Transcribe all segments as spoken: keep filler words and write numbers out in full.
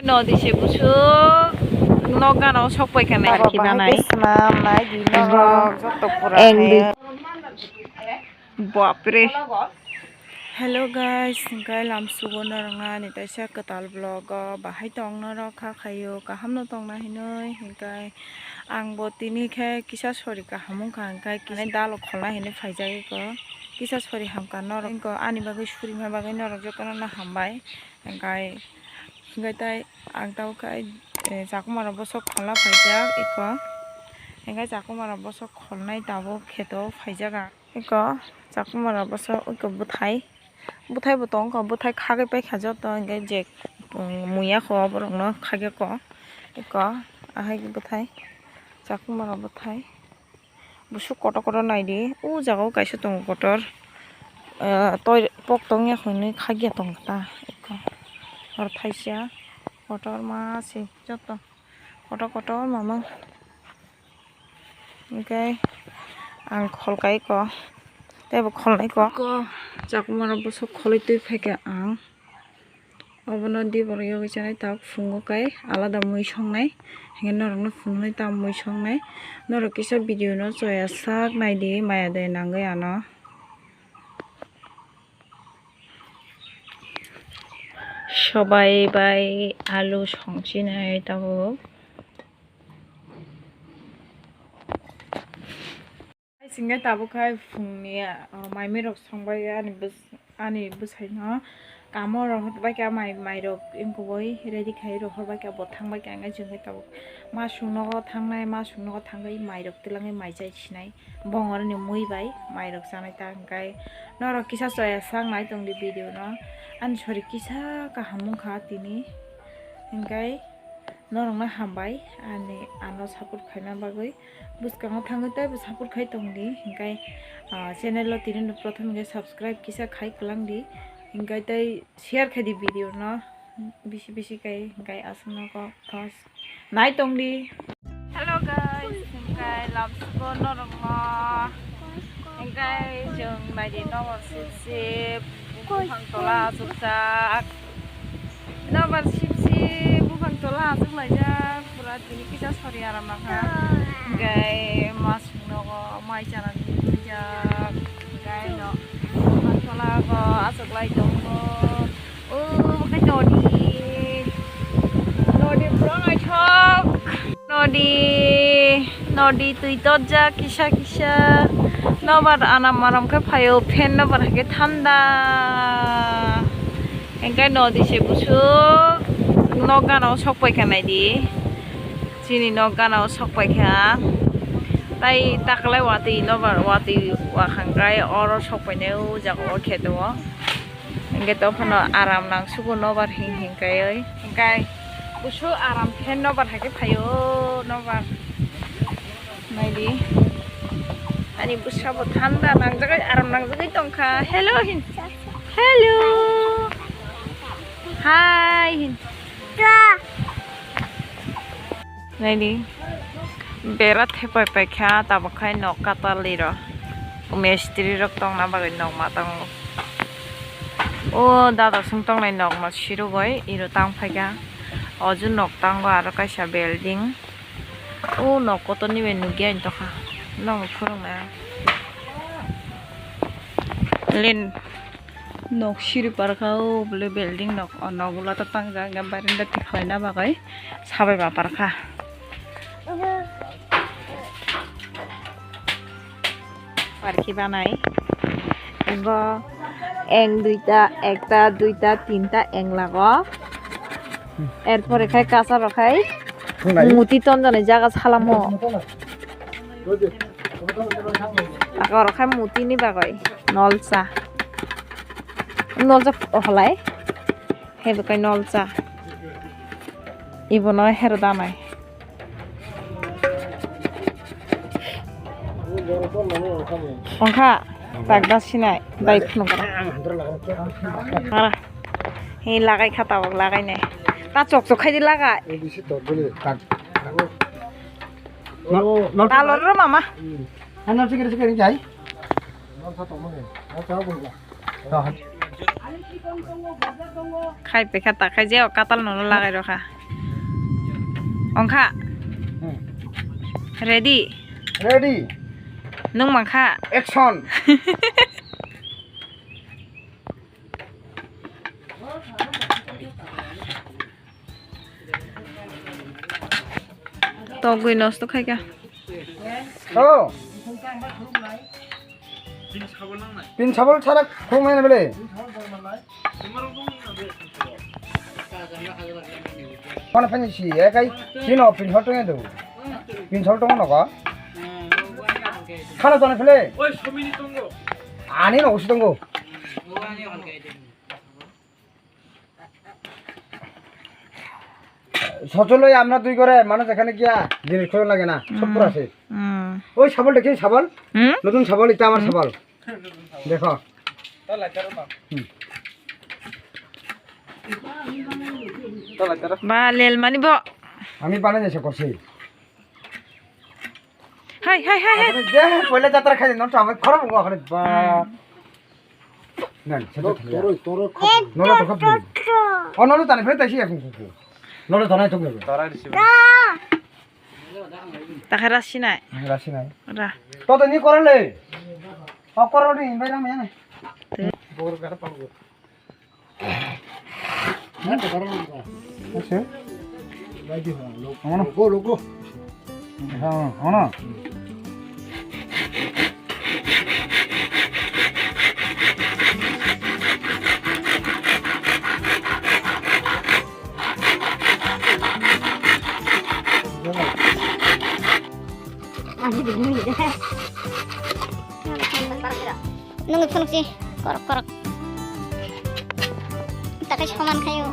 Nodi se busuk nok gana o sok pai kha nai. Abo bahai khe swnam nai di norok joto pura eng khe. Bapre. Hello guys, hingkai lamsugo norok ani taisa kwtal vlog o bahai tong norok kha khaio kaham no tong na hinoi hingkai ang bo tini khe kisa sori kaham wngkha hingkai kisa dalo kholna hinwi phaijak eko kisa sori hamkha norok ani bagwi surima bagwi norok jotono no hambai hingkai hingkai tai ang tabuk khe chakma rok bosok kholna phaijak eko hingkai chakma rok bosok kholnai tabuk kheto phaijak ang. Eko chakma rok bosok eko bwthai, bwthai bo tongkha, bwthai khagwi paikha joto hwnkhe je muya kho borokno khagwi kho eko ahai bwthai chakma rok bwthai busuk kotor kotor naidi o jaga o kaisa tongo kotor toi pok tongya hinwi khagya tongkha ta eko aro thaisa kotor ma se joto kotor kotor mamang. Hingke ang kholkai ko, tei bo kholnai ko. Ko chakma rok bwswk kholoi twi phaikha ang. Obono di borok yogwi chanai tabuk phungo kai alada mui songnai. Hingke norokno phunuknai tabuk mui songnai. Norok kisa video no choya sak naidi maya de nangwi ano. Sobai bai alu songchinai tabuk. Singke tabuk khai phungni, ah, maimai rok songbai ani bwsai no kamo rohor bai kha mai, mai rok wngkubui ready khai rohor bai kha bo thang bai kha hingke chwng khe tabuk masung nogo thangnai, masung nogo thangwi mai rok twlangwi mai chai sinai bongor ni mui bai mai rok chanai ta hingkai norok kisa choya sak nai tongdi video no ani sori kisa kaham wngkha tini hingkai. Norokno hambai ani ano support khaina bagwi. Bwskango thangwi teibo support khai tongdi. Hinkhe, ah, channel o tini no prothom hinkhe subscribe kisa khai kwlangdi. Hinkhe tei share khaidi video no bisi bisi khai hinkhe aswkno kok thos nai tongdi. Hello guys, hinkhe lamsugo norokno. Hinkhe chwng naidi nokbar sip sip buphang tola achukjak. Nobar sip sip buphang tola achuk laijak, pura tini kisa sori aram nangkha. Hinkhe masung nogo mai chanani rijak, hinkhe no buphang tola go achuk lai tongo. O khe nodi, nodi pura naithok. Nodi, nodi twi totjak kisa kisa. Nobar anam aram khe phaio, fan nobar hai khe thanda. Hingke nodi se busuk nok gana o sok pai kha naidi. Chini nok gana o sok pai kha. Tai taklai watwi nobar watwi wakhang kai oro sok painai o jaga o kheto o. Hingke to phano aram nang sugo nobar hing hing kai oi. Hingkai busu aram khe nobar hai khe phaio nobar. Naidi. Ani busa bo thanda nangjagwi aram nangjagwi tongkha. Hello hin. Hello. Hi hin. Naidi. Bera thepai paikha tabuk khai nok katalwi rw. Mistri rok tongna bagwi nok ma tongo. O dada song tongnai nok no sirugwi iro tang phaikha. O je nok tango aro kaisa building. O nok kotorni bai nukya ani tokha. Nok phurungnai. Len. Nok siri parkha o bole building nok, o nok ulo to tangjak, hingke barinda tikhlaina bagwi sabai ba parkha. Parkhi banai. Bo eng duita, ekta, duita, tinta eng lago. Erpore khai kasa rok khai muti tonjani jaga salamo. Ako rok khai muti ni bagwi nolsa. Nolsa holai. Hebo kai nolsa. Ibono hero danai. Ongkha tak da sinai dai phunuk kara. Mara. Hi lagai kha tabok lagai ne. Ta chok chok khai di lagai. Talor ro mama. Ano sikir sikir jai. Khai pekha ta khai je o katal no lagai rokha. Ongkha. Hmm. Ready. Ready. Nung mangkha. Action. Togwi nosto khaika. Oh. Pin sabol sara khum hai na bele. Mana pani si ya kai. Sino pin hot tong do. Pin sabol tong no ka. Khana tong phele. Oi somini tongo. Ani no usi tongo. সকলেই আমরা দুই করে মানুষ এখানে গিয়া জিনিস খোঁজা লাগে না, সব পুরো আছে। হুম। ওই শাবল দেখি, শাবল? হুম? নতুন শাবল, এটা আমার শাবল। দেখো। হুম। Ba lel mani bo. আমি বানাই এসে করছি। Hai, hai, hai, hai. যে পয়লা যাত্রা খাই না, তো আমি খরাব হবো ওখানে। বা। হুম। না, সেটা খাই। তোর, তোর খা। নলে তো খাবি। ও, নলে তো আমি ফেরত আসি এখন কুকু। নলে তো নাই তো খাবি। তোরা receive. Takhe rasi nai. Rasi nai. Ra. To to ni korale. O korale ni bai ram ya nai. Te. Bor gara pang. Acha. Logo, logo. Ha, ha. Nungwi phunukchi korok korok. Takai soman khayo.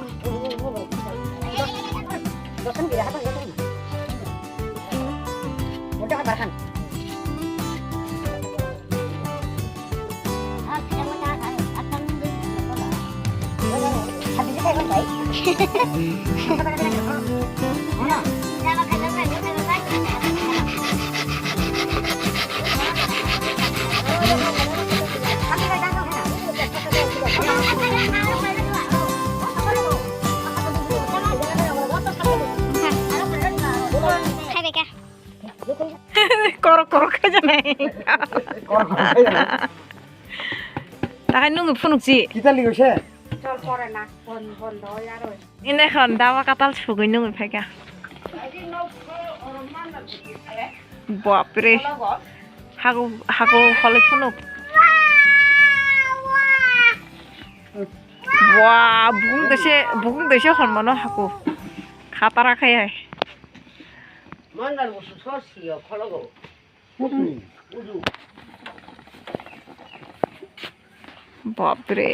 Korok korok khe janai. Korok korok khe janai. Takai nungwi phunukchi. Kita ligo se. Chol pore na, bon, bon do yaro. Ine khon dawa katal sugwi nungwi phaikha. Bapre. Hago, hago holoi phunuk. Bua, bukung dese, bukung dese hon mano hako. Khatara khai hai. Mandar busu so siyo khologo. Bapre.